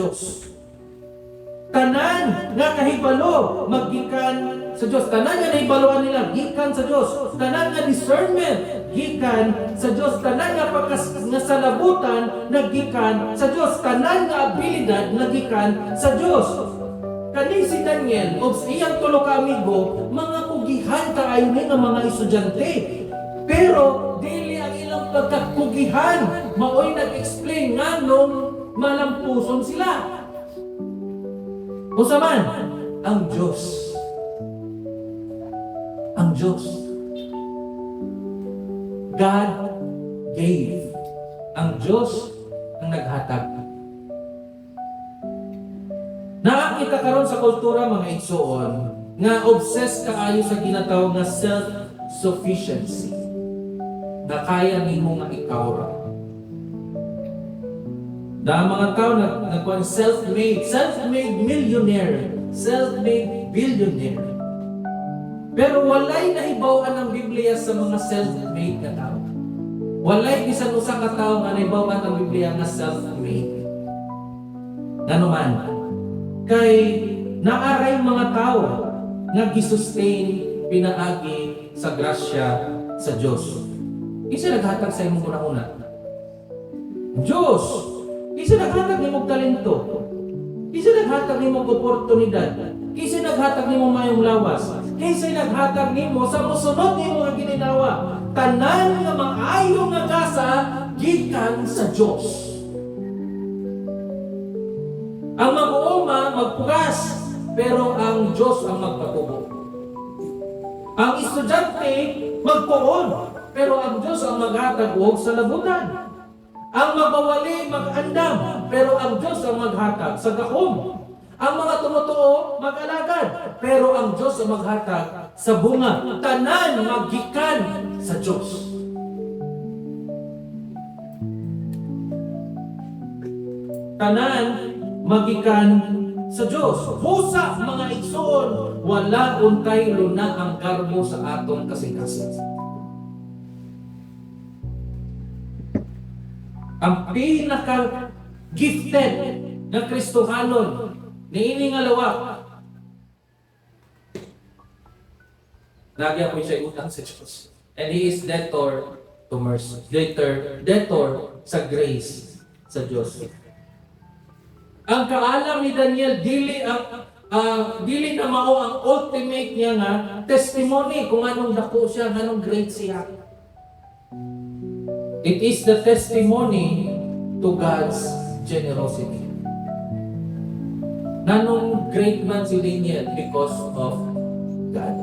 Diyos. Tanan nga kahibalo magikan sa Dios. Tanan nga nahibaluan nila gikan sa Dios. Tanan nga discernment gikan sa Dios. Tanan nga pagkas nga salabutan nagikan sa Dios. Tanan nga abilidad nagikan sa Dios. Kani si Daniel ug sa iyang tulo ka amigo, mga kugihan kaayo ni nga mga estudyante. Pero dili ang ilang pagkakugihan maoy nag-explain nganong malampuson sila. Unsa man? Ang Diyos. Ang Diyos. God gave. Ang Diyos ang naghatag. Nakakita karon sa kultura, mga igsoon, nga obsessed kaayo sa ginatawag nga self-sufficiency. Na kaya nimo nga ikaw ra. Na ang mga tao nagkuhan self-made, self-made millionaire, self-made billionaire. Pero walay nahibaw-an ang Biblia sa mga self-made nga tao. Walay bisan usa ka tawo nga nahibaw-an ang Biblia nga self-made. Ngano man, kay naaray mga tao nga gisustain pinaagi sa grasya sa Dios. Kinsa naghatag sa imong una-una? Diyos. Kinsa naghatag nimong talento? Kinsa naghatag nimong oportunidad? Kinsa naghatag nimo mayong lawas? Kinsa naghatag nimo sa mosunod nimo nga gininawa? Tanan nga maayo nga gasa gikan sa Dios. Ang mag-uuma magpugas, pero ang Diyos ang magpatubo. Ang estudyante magtuon, pero ang Diyos ang maghatag og salabutan. Ang magawali mag-andam, pero ang Diyos ang maghatag sa gahom. Ang mga tumutuo mag-alagad, pero ang Diyos ang maghatag sa bunga. Tanan magikan sa Diyos. Tanan magikan sa Diyos. Busa, mga igsoon, wala untay luna ang garbo sa atong kasing-kasing. Ang pinaka gifted nga Kristohanon niini nga lawak, nagya po siya utang sa Diyos. And he is debtor to mercy. Debtor, debtor sa grace sa Diyos. Ang kaalam ni Daniel, dili na mao ang ultimate niya nga testimony kung anong dako siya, anong great siya. It is the testimony to God's generosity. Nganong great man si Daniel? Because of God.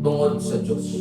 Tungod sa Diyos.